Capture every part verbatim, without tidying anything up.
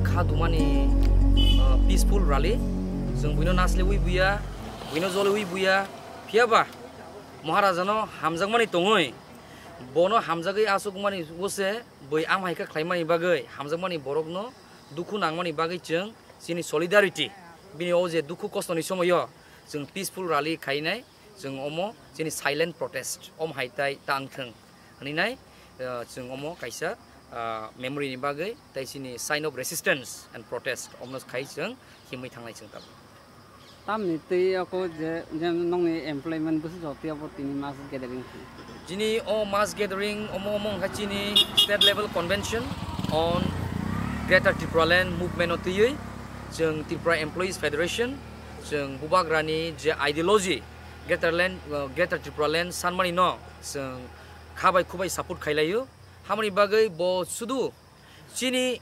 Kha dumani, uh, peaceful rally. Chwng buino naslewi buya, buino jolwi buya. Phiyaba Maharajano hamjakmani tongwi, bono hamjagwi achukmani bose bui amhaika khlaimani bagwi, hamjakmani borokno dukhu nangmani bagwi chwng chini solidarity, bini o je dukhu kostoni somoyo chwng peaceful rally khainai, chwng omo chini silent protest, om hai tai tang thwng hwnwi nai, uh, chwng omo kaisa, uh, memory ni bagwi tai chini sign of resistance and protest omno khai chwng himwi thangnai chwng tabuk. Tamni twi ako je, je nongni employment busu jotwi abo tini mass gathering khe. Chini o mass gathering omo omo wngkha chini state level convention on Greater Tipraland movement o twiwi chwng Tripura Employees Federation, chwng bubagrani je ideology Greater Land, uh, Greater Tipraland sanmani no chwng kha bai khu bai support khailaio. Hamani bagwi bo sudu chini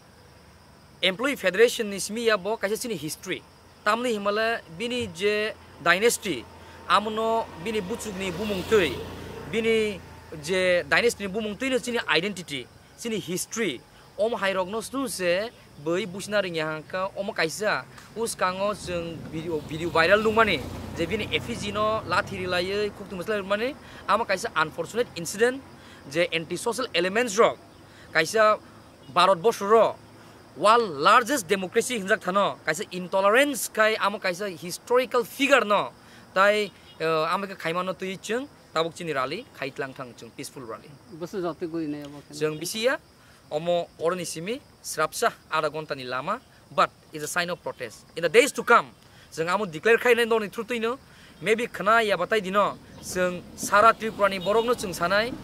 Employee Federation ni simi ya bo kaisa chini history. Tamni himale bini je dynasty, amono bini buchukni bumung twi, bini je dynasty ni bumung twi no chini identity, chini history. Om hai rokno snu se bui busina ringya hangka omo kaisa uskango chwng video, video viral nungmani je bini effigy no lathi rilaiwi khuktum slai rwmani, amo kaisa unfortunate incident je anti social elements rok kaisa Bharat borsoro world largest democracy hinjak thano kaisa intolerance khai amo kaisa historical figure no tai, eh, amo khe khaimano twi chwng tabuk chini rally khai tlang thang chwng peaceful rally. Bwswk jotwi guri nai abo khe? Chwng bisi ya omo oroni simi srapsa adha ghonta ni lama, but is a sign of protest. In the days to come, chwng amo declare khainai norni through twino, maybe khna ya batai dino, chwng sara Tripura ni borok no chwng sanai,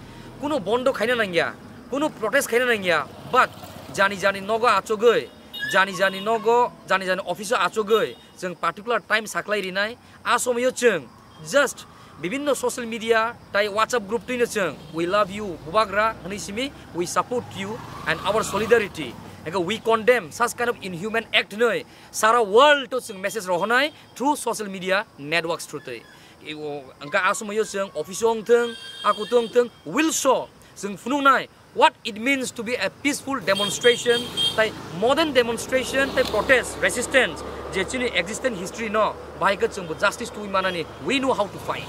kuno bondo khaina nangya, kuno protest khaina nangya, but jani jani nogo achogwi, jani jani nogo, jani jani office o achogwi, chwng particular time saklai rinai, a somoyo chwng just bibinno social media tai WhatsApp group twino chwng, "We love you, Bubagra," hwnwi simi, "We support you and our solidarity." Hingke we condemn such kind of inhuman act hwnwi sara world to chwng message rohonai through social media networks through twi. I o, hingke a somoyo chwng office o wngthwng, akuto wngthwng, will show chwng phunuknai what it means to be a peaceful demonstration, tai modern demonstration, tai protest, resistance, je chini existent history no, bahai khe chwngbo justice tubui manani, we know how to fight,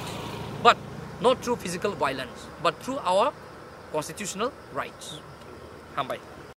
but not through physical violence, but through our constitutional rights. Hambai.